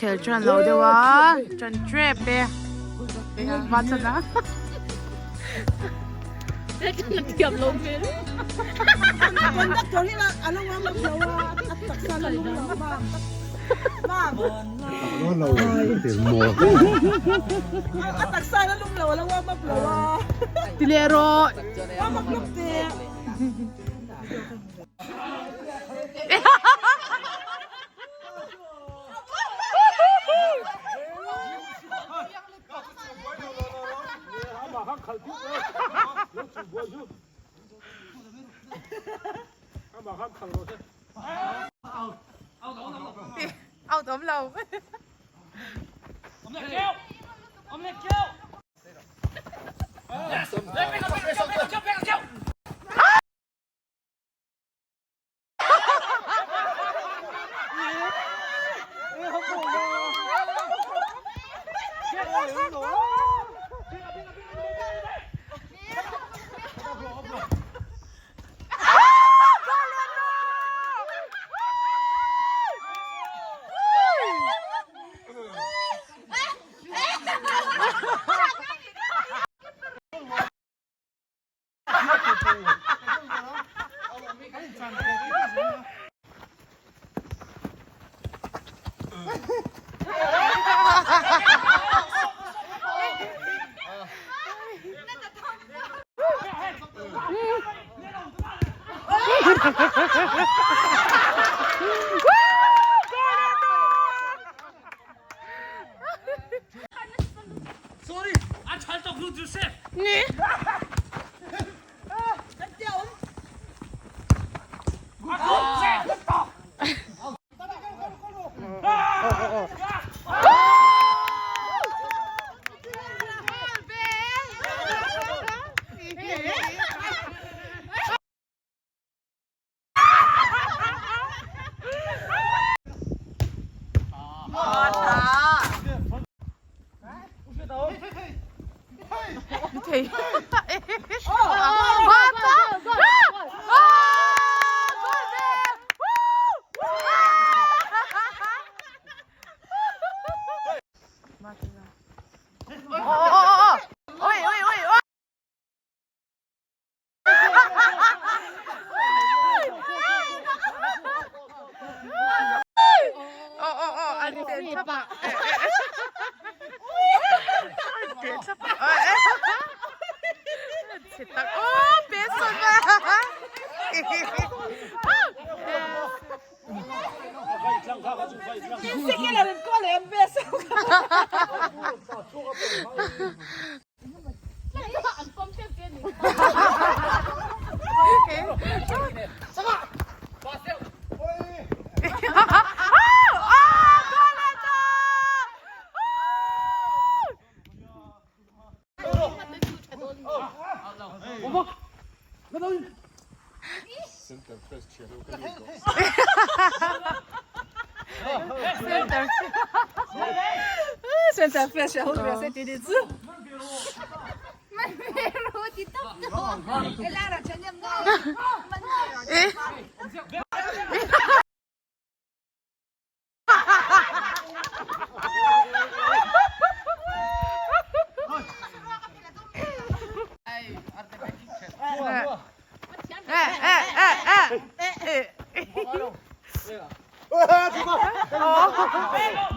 Khel ṭan lo deuh a, ṭan ṭep e. Hma chan a. Thiam lo hmel. Conductor hi a lo ngam lo a, a taksa la lung lo ma. Lo maw. A taksa la lung lo a lo warm up lo a. Ti leh rawh. Warm up lawk teh. Out awm lo.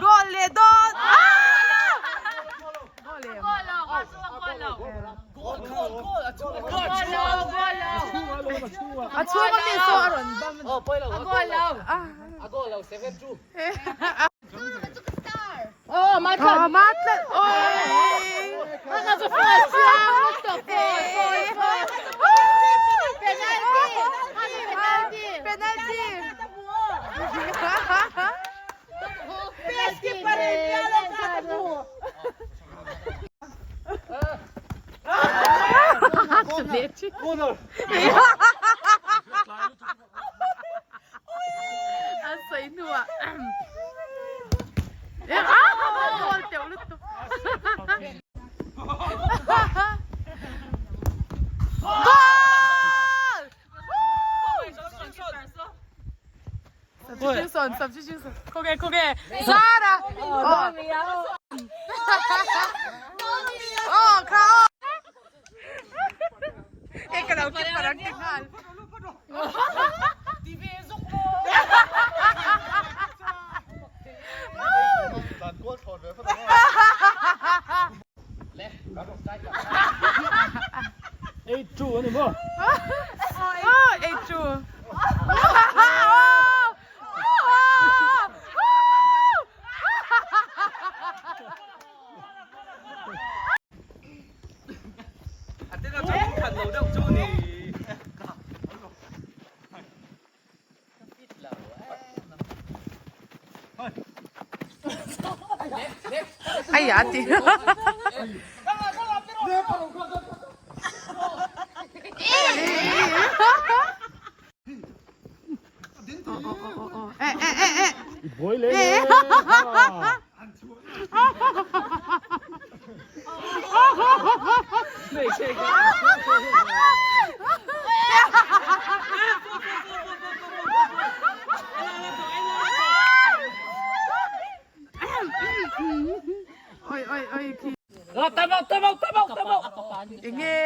Goal leh dawn! A chhung a mi saw a rawn bam. Oh, matlan. Matlan. Penalty. Penalty. An sawi hnuah goal teuh lutuk. Goal! sawn substitution khawnge khawnge Zara aw aw kha aw e ka lo keeper an ti nghal Eight two ani maw? Eight two. Ai a ti. Buai le le. Oi oi oi khi. Enge.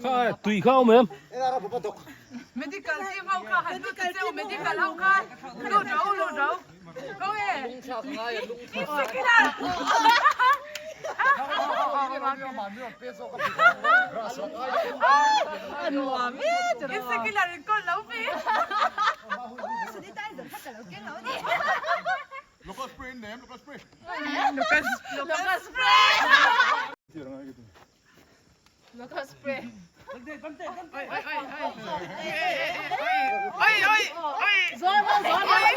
Kha tui kha awm em? Medical team ho kha han lut cheu medical ho kha lut ro lut ro. Go e. Local spray name, local spray. Local spray. Local spray. Oi oi oi. Oi oi oi.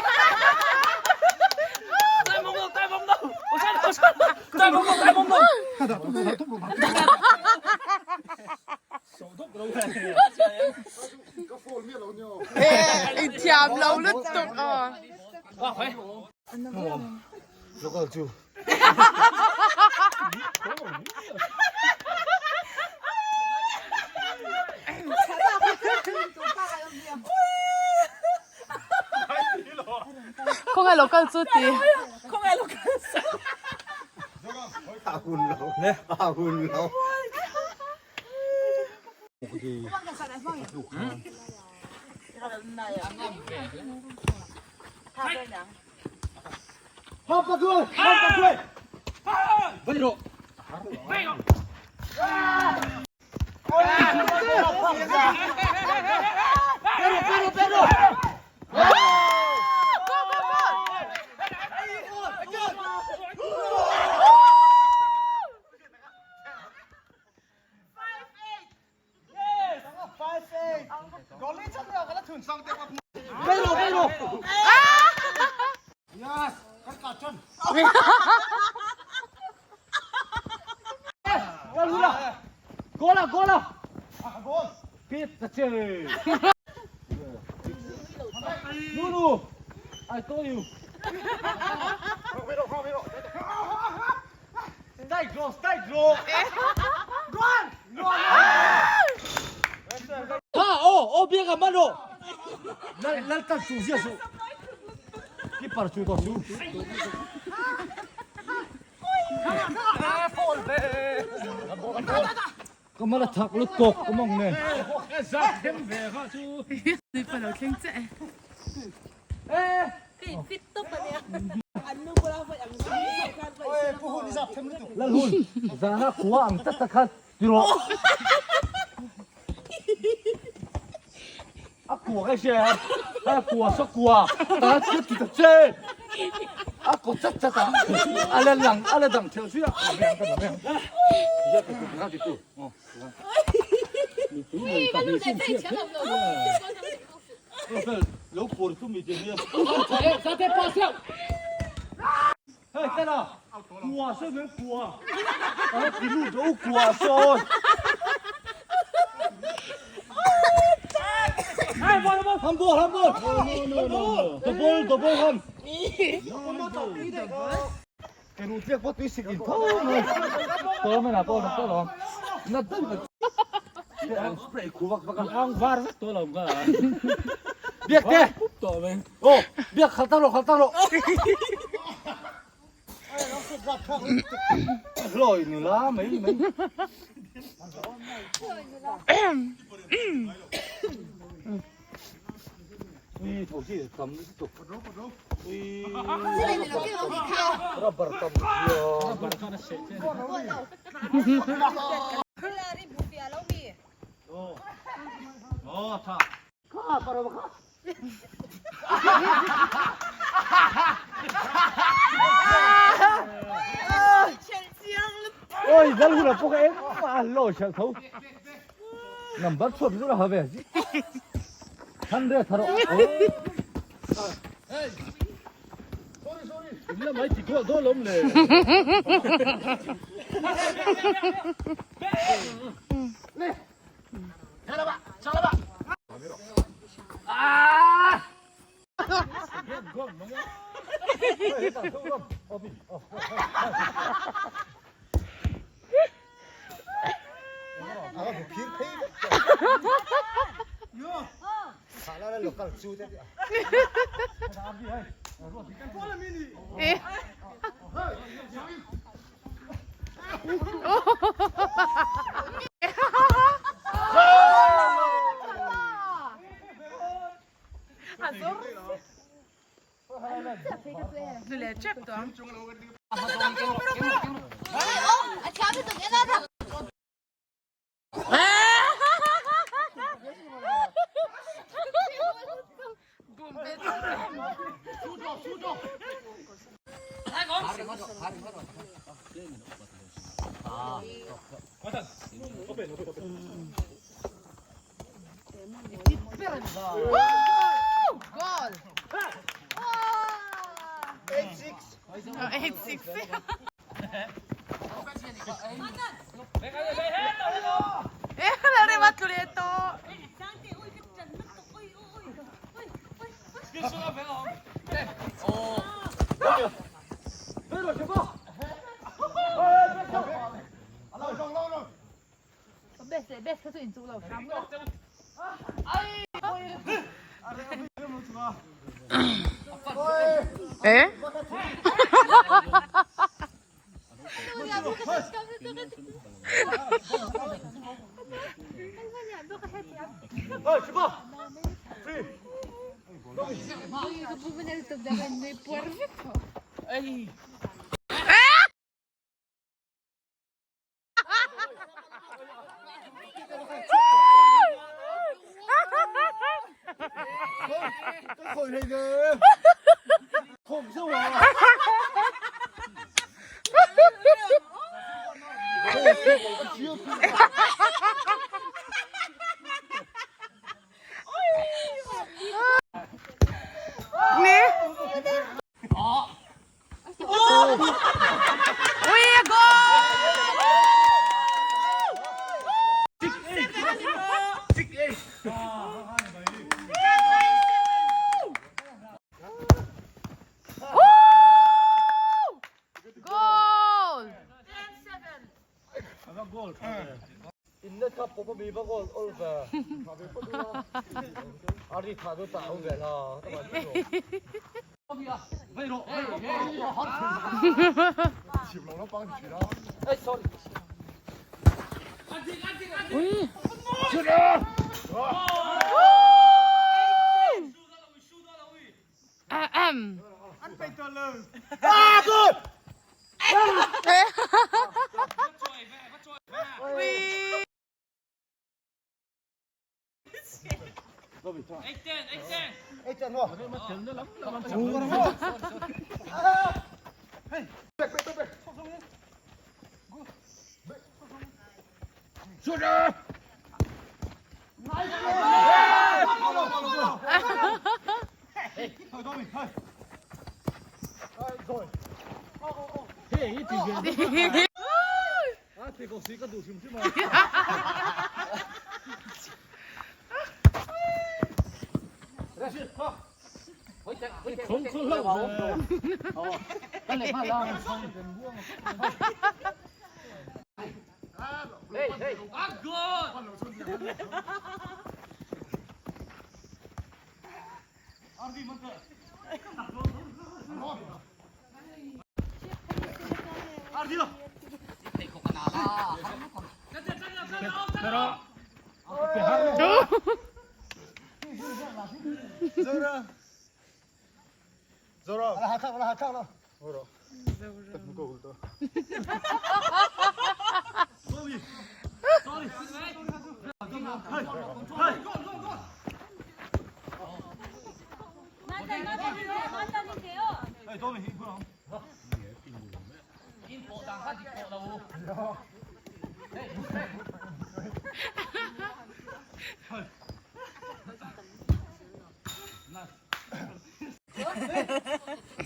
Inthiam lo lutuk aw. Local chu. Khawngaih local chu ti. A hun lo. A hun lo. Nuipa lo thleng che e. Zana khua ang tak tak khan ti rawh. A kua ka hria a, a kua saw kua ta chu ti ta che. A kaw chat chat a, a la lang a la dang theuh zui a. Lo pur chu mi ti nia. Hei tena kua saw mai kua. A ti lut ro kua saw. Ham ball ham ball. The ball the ball ham. Ke ru tliak pawh tui sik in tho mai. Tawm ena pawh na tawh lo. Na deuh na. Spray khu vak vak a. Ang var vek tawh lo ka. Biak te. Oh, biak khal tak ro khal tak ro. Loi nula mai mai. Ui, thầu gì tầm tục. Ui, rubber tầm Ôi, dal huna pawh ka eng a lo hralh tho. Number chhuat chu la ha ve chi. 100 tharo. Sorry, sorry. In la mai ti do lom le. Le.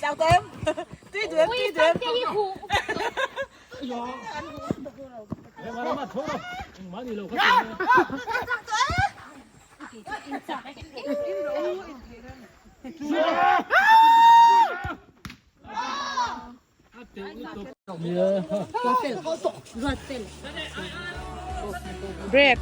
Chào tụi em. Tuy tụi em, tuy tụi em. Break.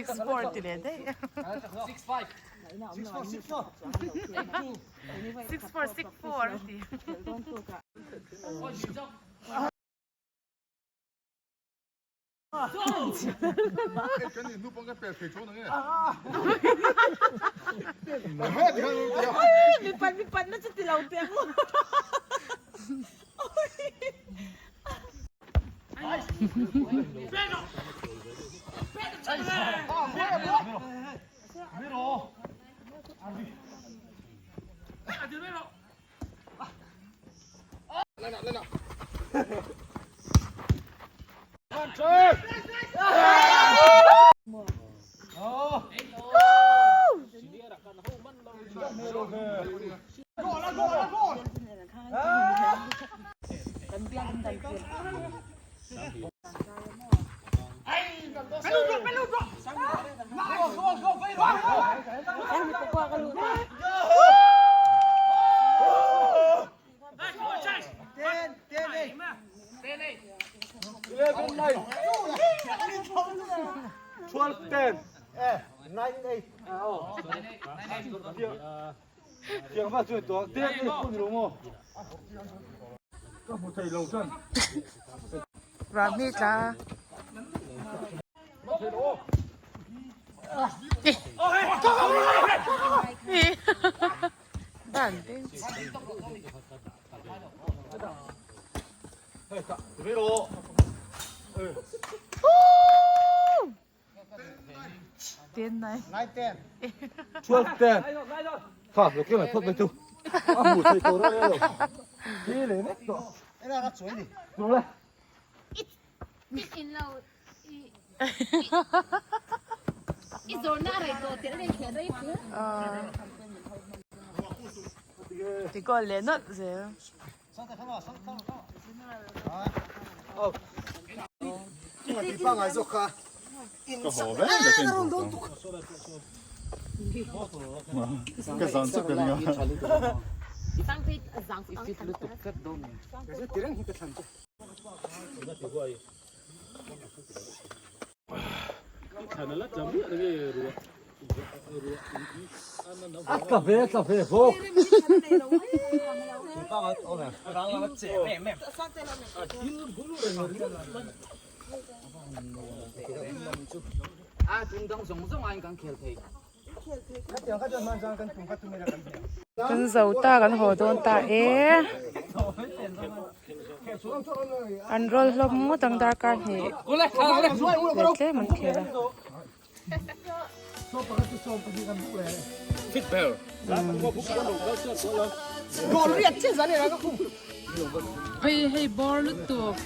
6-4 ti leh daih. 6-4, 6-4 a ti. Mipat mipat na chu ti lo teh ang. 11 9 12 10 9 8 Tiang va chuan tuah ten 8 pawh ni lo maw? Ka hmu thei lo chuan. Rami tla. Dan beng. Ten nai. 9 10 12 10 Kha lo keng phot mai tu. A hmu thei tawh reuh lo. Thi leh vek tawh. Ena ra chuai ni. Tawh le. In lo i i zawrna a rei tawh tel rei khian rei fu. Ti goal leh nawlh zel. A tla ve a tla ve bawk. Kan zo ta kan haw dawn ta e. An roll hlawm ngawt ang darkar hnih leh tlem an khel a. Hei hei bawr lutuk.